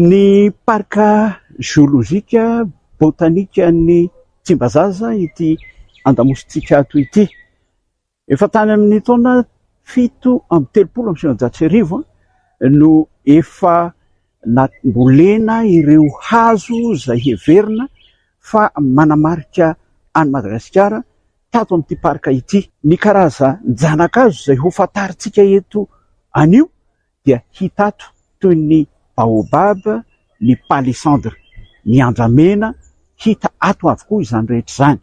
Ny parc zoolozika botanikan'i Tsimbazaza ity andamosintsika ato ity. Efa tany amin'ny taona 1937 no efa nambolena ireo hazo izay heverina fa manamarika an'i Madagasikara tato amin'ity parc ity. Ny karazan-janakazo izay ho fantarintsika eto anio dia hita ato toy ny baobab, ny palissandre, ny andramena, hita ato avokoa izany rehetra izany.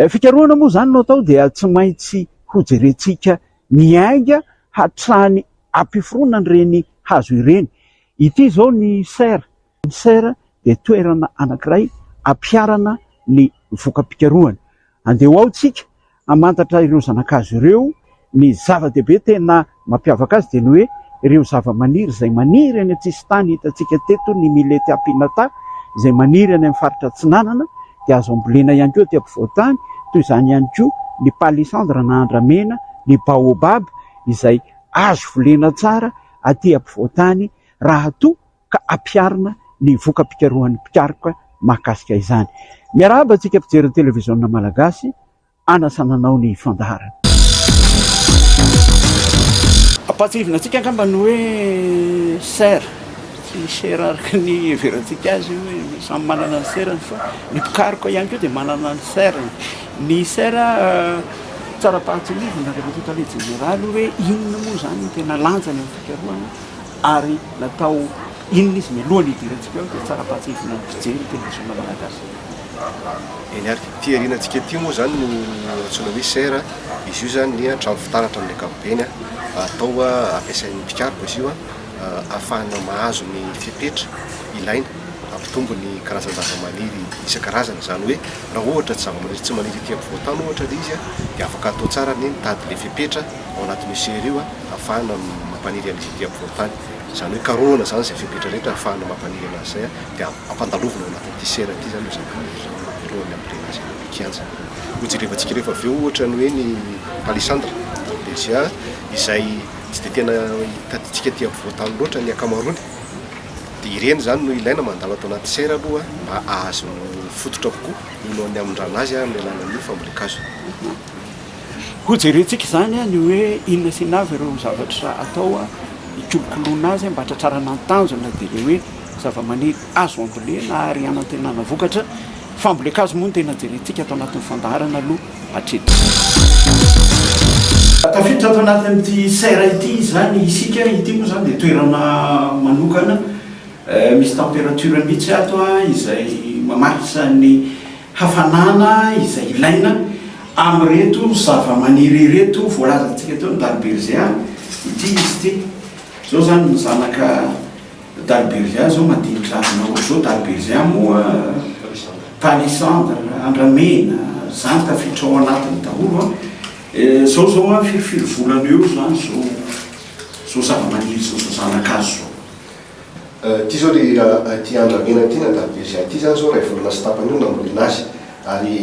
Fikarohana moa izany no atao dia tsy maintsy hojerentsika miainga hatrany am-piforonana ireny hazo ireny. Ity izao ny serre, ny serre dia toerana anankiray ampiharana ny voka-pikarohana. Andeha ho ao tsika hamantatra ireo zana-kazo ireo, ny zava-dehibe tena mampiavaka azy dia ny hoe ireo zava-maniry izay maniry any an-tsisintany hitantsika teto ny Millettia pinnata izay maniry any amin'ny faritra atsinanana dia azo ambolena ihany koa aty ampovoan-tany, toy izany ihany koa ny palissandre na andramena, ny baobab izay azo volena tsara aty ampovoan-tany raha toa ka ampiharina ny voka-pikarohan'ny mpikaroka mahakasika izany. Miarahaba antsika mpijery ny televiziona malagasy, anasana anao ny fandaharana. Ampahatsiahivina antsika angamba ny hoe serre, tsy serre araka ny iheverantsika azy io hoe samy manana ny serre-ny fa ny mpikaroka ihany koa dia manana ny serre-ny. Ny serre tsara ampahatsiahivina Andriamatoa Tale Jeneraly hoe inona moa izany no tena lanjany amin'ny fikarohana Ary natao inona izy mialohan'ny hidirantsika ao dia tsara ampahatsiahivina ny mpijery ny televiziona malagasy. Eny ary, ity aorianantsika ity moa izany no antsoina hoe serre, izy io izany ny trano fitaratra amin'ny ankapobeny, atao ampiasain'ny mpikaroka izy io ahafahana mahazo ny fepetra ilaina hampitombo ny karazan-javamaniry isan-karazany, izany hoe raha ohatra tsy zavamaniry tsy maniry ety ampovoan-tany ohatra ilay izy dia afaka atao tsara ny mitady ilay fepetra ao anatin'io serre io. ahafahana mampaniry an'izy ety ampovoan-tany. Izany hoe karohana izany izay fepetra rehetra ahafahana mampaniry anazy izay dia ampandalovina ao anatin'ity sera ity izany ireo zavamaniry ireo alohan'ny hambolena azy any amin'ny kianja. Hojerevantsika rehefa avy eo ohatra ny hoe ny palissandre d'Ardesia izay tsy dia tena hitantsika aty ampovoan-tany loatra ny ankamaroany dia ireny izany no ilaina mandalo ato anaty sera aloha mba hahazo fototra kokoa noho ny hamindrana azy amin'ny alalan'ny fambolen-kazo. Hojerentsika izany ny hoe inona sy inona avy ireo zavatra atao hikolokoloana azy mba hatratrarana ny tanjona dia ilay hoe zavamaniry azo ambolena ary hanantenana vokatra. Fambolen-kazo moa no tena jerentsika ato anatin'ny fandaharana aloha hatreto. Tafiditra ato anatin'ity serre ity izany isika, ity moa izany dia toerana manokana misy température mihitsy ato izay mamaritra ny hafanana izay ilaina amin'ireto zavamaniry ireto voalazantsika teo, ny Dalbergia, ity izy ity, izao izany ny zanaka Dalbergia izao madini-dravina ohatr'izao, Dalbergia moa palissandre, andramena, izany tafiditra ao anatiny daholo an, izao izao an firifiry volana eo izany izao izao zavamaniry izao, izao zana-kazo izao. Ity zao le ity andramena ity na dalbergia ity zany zao iray volana sy tapany eo no nambolena azy ary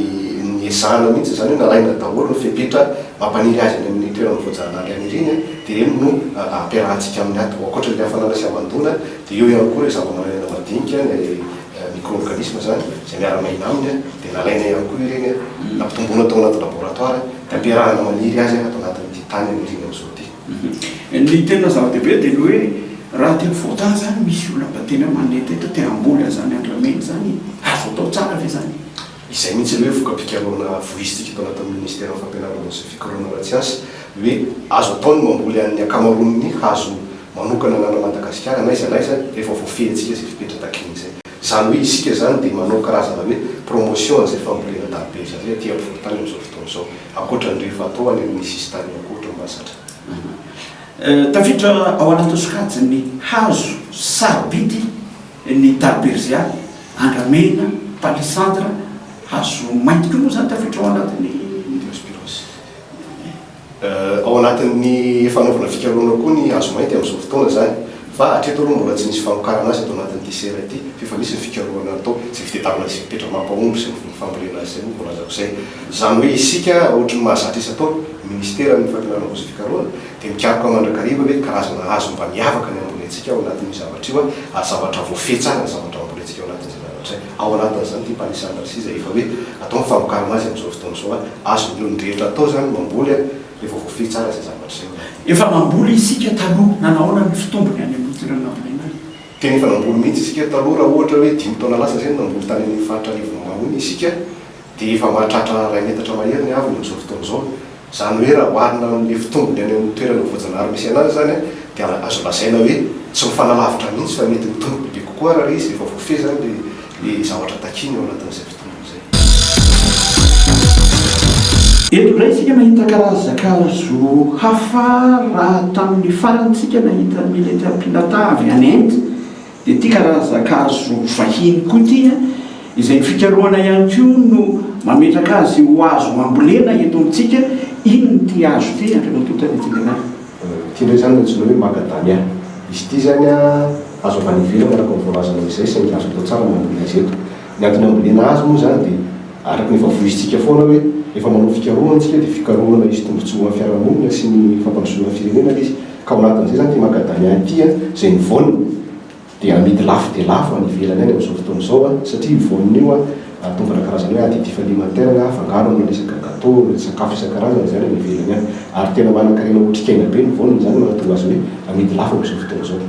niezahana mihitsy zany hoe nalaina daholo ny fepetra mampaniry azy any amin'ny toerana voajanahary any ireny a, dia ireny no ampiarahantsika aminy ato. Ankoatra ny hafanana sy hamandoana dia eo ihany koa ireo zavamananaina madinika, ny micro-organisme zany izay miara-maina aminy a, dia nalaina ihany koa ireny a, nampitomboina tao anaty laboratoire dia ampiarahana maniry azy ato anatin'ity tany aniriany amin'izao ity. Ny tena zava-dehibe dia ny hoe raha te voatany izany misy olona mba tena hoe manetaheta te hamboly an'izany andramena izany, azo atao tsara ve izany? Izay mihitsy ilay hoe voka-pikarohana voizintsika tao anatin'ny Ministeran'ny Fampianarana sy ny Fikarohana ara-tsiansa hoe azo atao ny mamboly an'ny ankamaroan'ny hazo manokana ananan'i Madagasikara n'aiza n'aiza rehefa voafehintsika izay fepetra takiana izay. Izany hoe isika izany dia manao karazana hoe promotion an'izay fambolena daribe izay aty ampovoan-tany amin'izao fotoana izao. Ankoatra ny rehefa atao any amin'ny sisintany ankoatra mahazatra. Tafiditra ao anatin'ny sokajin'ny hazo sarobidy ny dalbergia, andramena, palissandre, hazo mainty koa moa izany tafiditra ao anatin'ny. Diospyros. Ao anatin'ny fanaovana fikarohana koa ny hazo mainty amin'izao fotoana izany. Fa hatreto aloha mbola tsy nisy famokarana azy ato anatin'ity sera ity fa efa nisy ny fikarohana natao, izay fitadiavana izay fepetra mampahomby sy ny fambolena azy izay moa voalazako izay. Izany hoe isika ohatry ny mahazatra isan-taona, ny Minisiteran'ny Fampianarana Ambony sy Fikarohana dia mikaroka mandrakariva hoe karazana hazo mba miavaka ny hambolena. ambolentsika ao anatin'io zavatra io ary zavatra voafehy tsara ny zavatra ambolentsika ao anatin'izay zavatra izay. Ao anatin'izany ity palissandre ity izay efa hoe atao ny famokarana azy amin'izao fotoana izao, azon'ny olon-drehetra atao izany ny mamboly rehefa voafehy tsara izay zavatra izay ao anatin'io. Efa namboly isika taloha, nanahoana ny fitombony any amin'ny toerana nambolena azy? Tena efa namboly mihitsy isika taloha, raha ohatra hoe dimy taona lasa izay no namboly tany amin'ny faritra Arivonimamo iny isika dia efa mahatratra iray metatra mahery ny haavony amin'izao fotoana izao. Izany hoe raha oharina amin'ilay fitombony any amin'ny toerana voajanahary misy an'azy izany dia azo lazaina hoe tsy mifanalavitra mihitsy fa mety mitombo bebe kokoa ary ilay izy rehefa voafehy izany ilay zavatra takiany ao anatin'izay fitombony izay. Eto indray isika mahita karazan-kazo hafa raha tamin'ny farany isika nahita Millettia pinnata avy any Inde. Dia ity karazan-kazo vahiny koa ity, izay ny fikarohana ihany koa no mametraka azy ho azo ambolena eto amintsika. Inona ity hazo ity, Andriamatoa Tale Jeneraly? Ity indray izany no antsoina hoe macadamia. Izy ity izany hazo avy any ivelany araka ny voalazanao izay, saingy azo atao tsara ny mamboly azy eto. Ny antony ambolena azy moa izany dia araka ny efa voizintsika foana hoe rehefa manao fikarohana isika dia fikarohana hisy tombontsoa ho an'ny fiarahamonina sy ny fampandrosoana ny firenena ilay izy. Ka ao anatin'izay izany ity macadamia ity izay ny voany dia amidy lafo dia lafo any ivelany any amin'izao fotoana izao satria io voany io ataovana karazana hoe additif alimentaire na afangaro amina resaka gâteau, sakafo isan-karazany izany any ivelany any. Ary tena manan-karena otrikaina be ny voany izany mahatonga azy hoe amidy lafo amin'izao fotoana izao.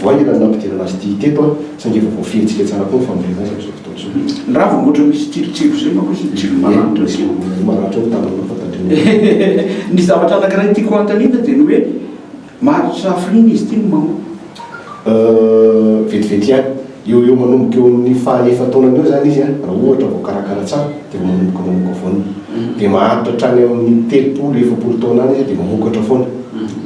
Vao haingana ny nampidirana azy ity teto saingy efa voafehintsika tsara koa ny fambolena azy amin'izao fotoana izao. Ny raviny ohatra misy tsirotsiro izay manko izy, tsiro maranitra Misy maranitra eo ny tananao fa tandremo. Ny zavatra anankiray tiako hanontaniana dia ny hoe maharitra hafiriana izy ity no mamoa? Vetivety ihany. Eo ho eo manomboka eo amin'ny faha efa-taonany eo izany izy raha ohatra voakarakara tsara dia vao manomboka mamoaka voany. Dia maharitra hatrany amin'ny 30, 40 taona any izy dia mamokatra foana.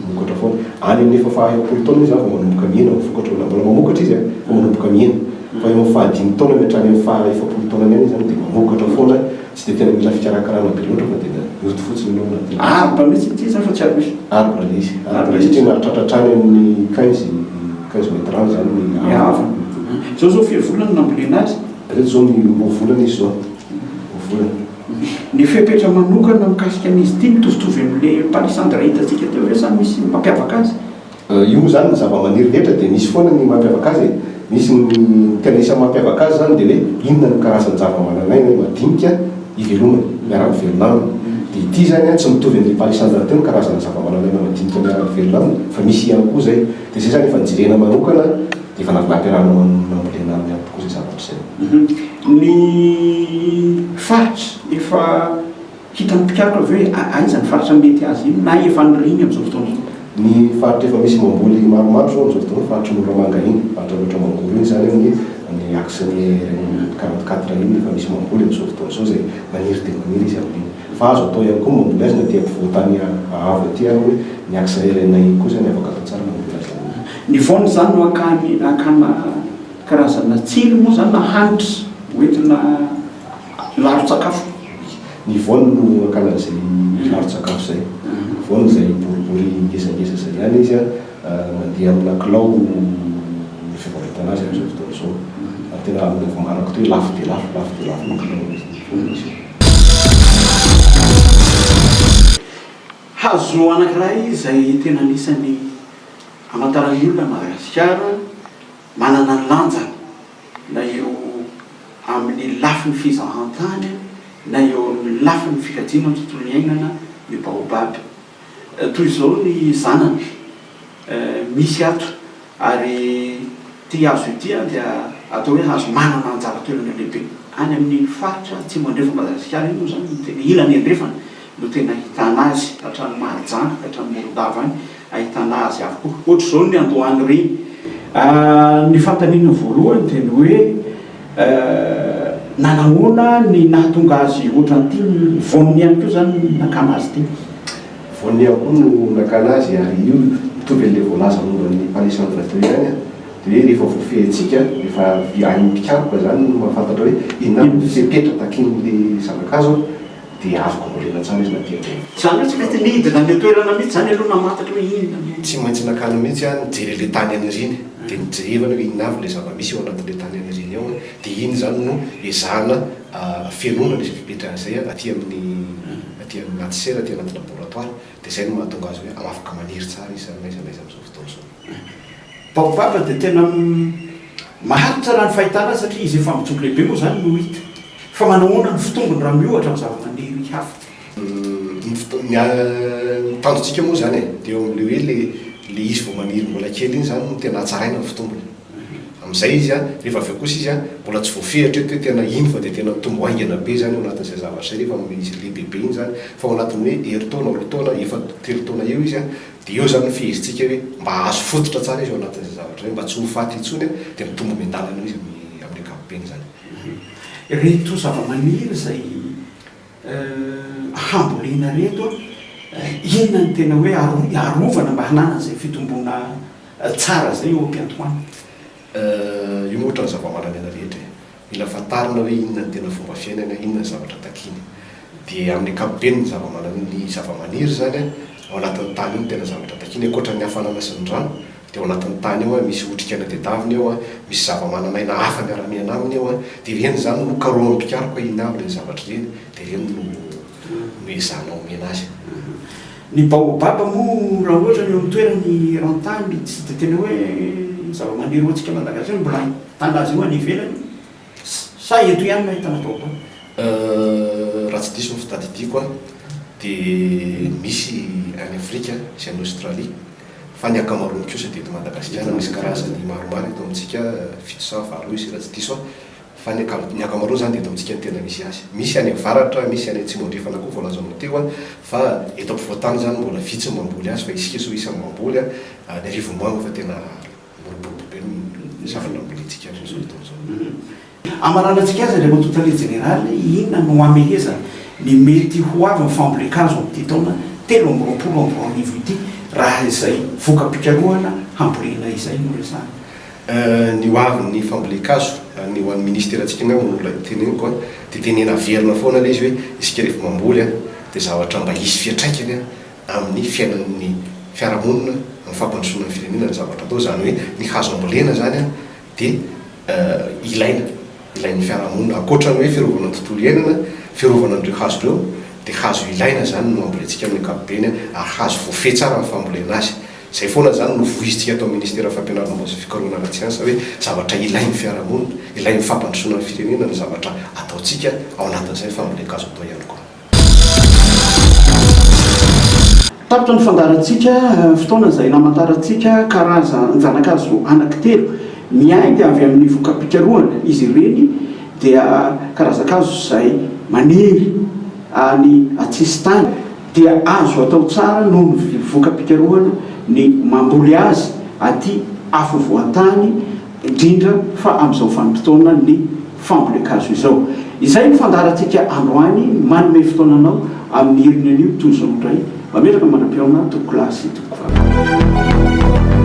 Mamokatra foana. Any amin'ny efa faha 40 taona izy izany vao manomboka mihena ny vokatra. Mbola mamokatra izy fa manomboka mihena. Fa eo amin'ny fahadimy taonany hatrany amin'ny faha 40 taonany any izy izany dia mamokatra foana. Tsy dia tena mila fikarakarana be loatra fa tena mioty fotsiny ianao anatin'ilay izy. Arbre mihitsy ity zany fa tsy arbuste. Arbre ilay izy. Arbre satria mahatratra hatrany amin'ny 15, 15 mètres any izany ny Ny haavony. Izao izao firy volana no nambolena azy? Ireto izao ny roa volana izy izao. Roa volana. Ny fepetra manokana mikasika an'izy ity mitovitovy amin'ilay palissandre hitantsika teo ve sa misy mampiavaka azy? Io moa izany ny zava-maniry rehetra dia misy foana ny mampiavaka azy e! Misy ny, ny tena isan'ny mampiavaka azy izany dia hoe inona no karazan-java-manan'aina madinika ivelomany, miara-mivelona aminy. Dia ity izany an, tsy mitovy amin'ilay palissandre teo ny karazana zava-manan'aina madinika miara-mivelona aminy fa misy ihany koa izay. Dia izay izany efa nojerena manokana dia efa nampiarahana nambolena aminy ihany tokoa izay zavatra izay. Ny faritra efa Hitan'ny mpikaroka ve hoe aiza ny faritra mety azy iny na efa niriny amin'izao fotoana izao? Ny faritra efa misy mamboly maromaro izao amin'izao fotoana izao, faritry Moramanga iny, faritra Alaotra Mangoro iny izany amin'ny amin'ny axe ny RN 44 iny efa misy mamboly amin'izao fotoana izao izay maniry dia maniry izy amin'iny. Fa azo atao ihany koa ny mamboly azy na aty ampovoan-tany avo aty ary hoe ny axe RN iny koa izany afaka atao tsara ny mamboly azy amin'iny. Ny voany izany no akany akana karazana tsilo moa izany na hanitra hoentina laron-tsakafo. Ny voany no hakana an'izay laron-tsakafo izay. Voany izay boribory ngezangeza izay ihany izy mandeha amina kilao ny fivarotana azy amin'izao fotoana izao. Ary tena amin'ny voamarako toy hoe lafo dia lafo, lafo dia lafo ny kilao voan'izy io. Hazo anankiray izay tena anisan'ny amantaran'ny olona an'i Madagasikara, manana ny lanjany na eo amin'ny lafiny fizahantany na eo amin'ny lafiny fikajiana ny tontolo iainana ny baobab. Toy izao ny zanany misy ato ary ity hazo ity dia atao hoe hazo manana anjara toerana lehibe any amin'iny faritra atsimo andrefan'i Madagasikara iny moa izany no tena ilany andrefana no tena ahitana azy hatrany Mahajanga ka hatrany Morondava any ahitana azy avokoa. Ohatr'izao ny andohan'ireny. Ny fanontaniana voalohany dia ny hoe nanahoana ny nahatonga azy ohatran'ity? Voany ihany koa izany no nakana azy ity? Voany ihany koa no nakana azy ary io mitovy an'ilay voalaza momba ny palissandre teo ihany dia hoe rehefa voafehintsika, rehefa hain'ny mpikaroka izany no mahafantatra hoe inona avy ny fepetra takian'ilay zana-kazo Dia azoko ambolena tsara izy na aty aoriana. Izany hoe tsy maintsy nidina any an-toerana mihitsy izany aloha namantatra hoe inona no. Tsy maintsy nankany mihitsy aho nijery ilay tany aniriany. Dia nijerevana hoe inona avy ilay zava-misy ao anatin'ilay tany aniriany ao. Dia iny izany no ezahana fenoina ilay fepetra izay aty amin'ny aty anaty sera, aty anaty laboratoire. Dia izay no mahatonga azy hoe afaka maniry tsara izy izany na aiza na aiza amin'izao fotoana izao. Baobab dia tena maharitra raha ny fahitana azy satria izy efa mijoro lehibe moa izany no hita. Fa manahoana ny fitombony raha miohatra amin'ny zavamaniry hafa? Ny ny tanjontsika moa izany e, dia eo amin'ilay hoe le le izy vao maniry mbola kely iny izany no tena hatsaraina ny fitombony. Amin'izay izy an, rehefa avy eo kosa izy an, mbola tsy voafehy hatreto hoe tena iny fa dia tena mitombo haingana be izany ao anatin'izay zavatra izay rehefa izy lehibebe iny izany, fa ao anatin'ny hoe herintaona, roa taona, efa telo taona eo izy an, dia eo izany no fehezintsika hoe mba hahazo fototra tsara izy ao anatin'izay zavatra izay, mba tsy ho faty intsony an, dia mitombo miandalana eo izy amin'ny amin'ny ankapobeny izany. Ireto zavamaniry izay hambolena ireto an, inona no tena hoe arovana mba hananana izay fitomboana tsara izay eo am-piandohana? Io moa ohatran'ny zava-manan'aina rehetra e. Mila fantarina hoe inona ny tena fomba fiainany, inona ny zavatra takiany. Dia amin'ny ankapobeny ny zava-manan'aina, ny zava-maniry izany an, ao anatin'ny tany io no tena zavatra takiany, ankoatra ny hafanana sy ny rano, dia ao anatin'ny tany ao an, misy otrikaina tedaviny ao an, misy zava-manan'aina hafa miara-miaina aminy ao an, dia ireny izany no karohan'ny mpikaroka inona avy ireny zavatra ireny, dia ireny no no ezahana omena azy. Ny baobab moa raha ohatra ny eo amin'ny toerany eran-tany tsy dia tena hoe zava-maniry ho antsika Malagasy hoe mbola ahitana azy io any ivelany sa eto ihany no ahitana baobab? Raha tsy diso ny fitadidiako an, dia misy any Afrika sy any Australie fa ny ankamaroany kosa dia eto Madagasikara, misy karazany maromaro eto amintsika, fito sa valo eo izy raha tsy diso aho. Fa ny ny ankamaroany izany dia eto amintsika no tena misy azy. Misy any avaratra, misy any atsimo andrefana koa voalazanao teo an, fa eto ampovoantany izany mbola vitsy ny mamboly azy fa isika izao isan'ny mamboly an, ny Arivonimamo efa tena miroborobo be ny zavatra ambolentsika amin'izao fotoana izao. Hamaranantsika azy Andriamatoa Tale Jeneraly, inona no hamehezana ny mety ho avin'ny fambolen-kazo amin'ity taona 2023 ity raha izay voka-pikarohana hambolena izay no resahana? Ny ho avin'ny fambolen-kazo, ny ho an'ny ministerantsika angamba no mbola teneniko an, dia tenena averina foana ilay izy hoe isika rehefa mamboly an, dia zavatra mba hisy fiantraikany amin'ny fiainan'ny fiarahamonina, amin'ny fampandrosoana ny firenena ny zavatra atao, izany hoe ny hazo ambolena izany an dia ilaina, ilain'ny fiarahamonina, ankoatra ny hoe fiarovana ny tontolo iainana, fiarovana an'ireo hazo ireo, dia hazo ilaina izany no ambolentsika amin'ny ankapobeny ary hazo voafehy tsara ny fambolena azy. Izay foana izany no voizintsika ato amin'ny Ministeran'ny Fampianarana Ambony sy Fikarohana Ara-tsiansa hoe zavatra ilain'ny fiarahamonina, ilain'ny fampandrosoana ny firenena ny zavatra ataontsika, ao anatin'izay ny fambolen-kazo atao ihany koa. Tapitra ny fandaharantsika, fotoana izay namantarantsika karazan-janakazo anankitelo miainga avy amin'ny voka-pikarohana. Izy ireny dia karazan-kazo izay maniry any an-tsisintany. dia azo atao tsara noho ny voka-pikarohana ny mamboly azy aty afovoan-tany, indrindra fa amin'izao vanim-potoanan'ny fambolen-kazo izao. Izay no fandaharantsika androany, manome fotoana anao amin'ny heriny anio toy izao indray. Mametraka mandra-pihaona tompokolahy sy tompokovavy.